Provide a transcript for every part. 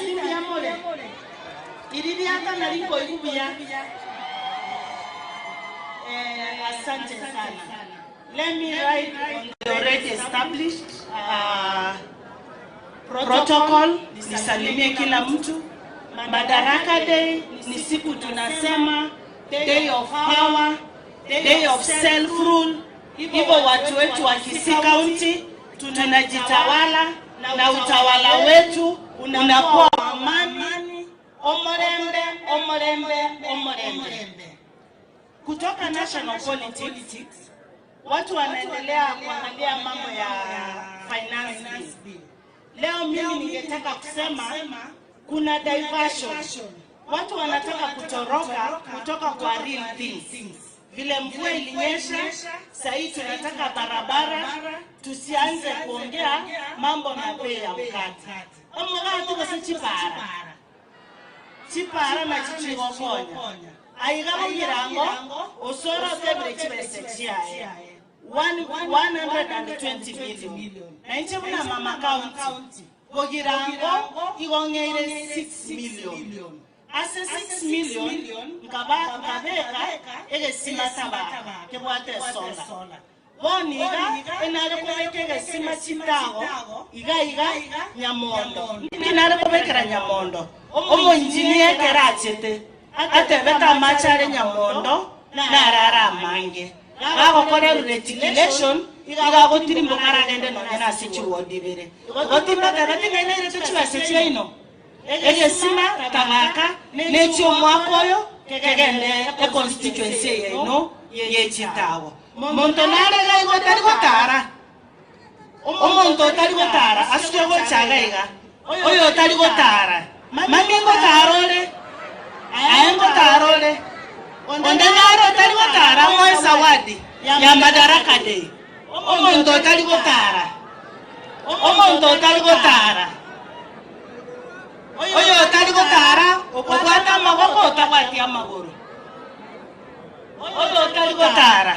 Leaders mbuya more? Iri riaka nari nkoigwa buya. Eh, asante sana. Let me ride on the already established uh, protocol, nisalimie kila mtu. Madaraka Day ni siku tunasema day of power, day of self rule. Hivyo watu wetu wa Kisii County tunajitawala na utawala wetu unakuwa wa amani, omorembe, omorembe, omorembe. Kutoka national politics watu wanaendelea kuangalia mambo ya finance bill. Leo mimi ningetaka kusema kuna diversion. Watu wanataka kutoroka kutoka kwa real things. Vile mvua ilinyesha, sahii tunataka barabara, tusianze kuongea mambo na bei ya mkate. Omogati gose chipara chipara nachi chigokonya. Aiga bogirango osore otebire chibese chiaye 120 million. Na inche buna mama county bogirango igo ng'eire 6 million. Ase 6 million nkaba nkabeka egesima tabaka kebwate esola. Bono iga enare kobeka egesima chitago iga iga nyamondo. Nki nare kobekera nyamondo? Omoinjinia ekero achete atebete amache are nyamondo naro are amange. Gagokora reticulation iga agotirimboka aragende nonya nase chiwodi ibere. Igo timbatebeti ng'a inairete chibesa chiaino. Egesima tabaka nechi'omwaka oyo kegende econstituency eye yaino ye chitago. Monto nare iga igo otari gotara? Omonto otari gotara asuke gocha iga iga. Oyo otari gotara, mami ngotara ore? Aye ngotara ore? Onde nare otari gotara amoe zawadi ya Madaraka Day? Omonto otari gotara, omonto otari gotara, oyo otari gotara obwate amaboko otabwati amagoro, oyo otari gotara,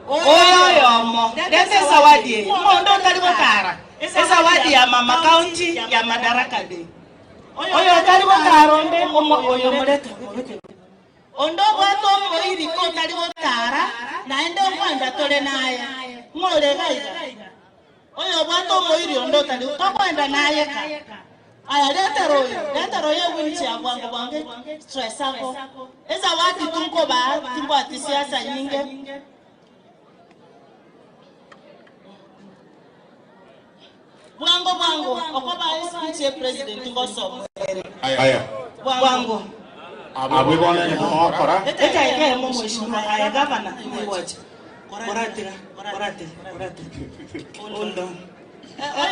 oyo oyomo, reta esawadi eye, omonto otari gotara, esawadi ya mama county ya Madaraka Day, oyo otari gotara onde, oyo morete. Onde obwate omoiri kotari gotaara, naende nkwenda tore naye. Ng'o ore iga iga? Oyobwate omoiri onde otari tokwenda naye ka. Aya retera oyo, retera oyo ewheelchair bwango bwango stress ako. Ezawadi tinkobaa, timbwati siasa nyinge. Bwango bwango okobaa espeech ye president ngosoma ere. Aya. Bwango. Abwo bono onye mogokora. Edaika eyemo mheshimiwa aye gavana nigocha. Koratiga, koratiga, koratiga. Hold on.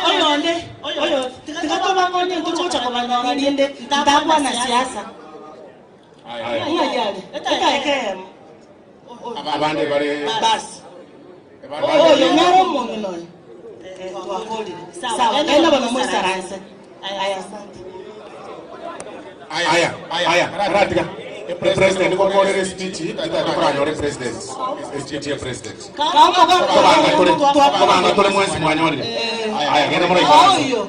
Oyonde, oyo, tiga tobakonye intwe togocha kobanyora rinde ntakwana siasa. Aya. Ng'ai are? Edaika eyemo. Abande bare. Basi. Oyo nere omong'ina oyo. Eh, twakorire. Sawa, genda bono moisaranse. Aya, asante. Aya, aya, karatiga. President gokorera speech, tokoranyore president. Speech ya president. Kobanga tore, kobanga tore mwensi mwanyorire. Aya, genda moraikaranse. Oyo.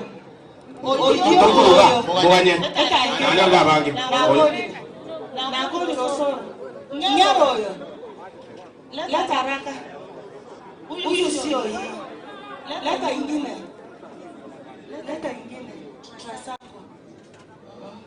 Oyo. Tokoruga, muganye. Nanyore abange. Oyo. Nakorire osoro. Ng'ero oyo. Leta haraka. Huyu sio hii. Leta ingine. Leta ingine. Trasako.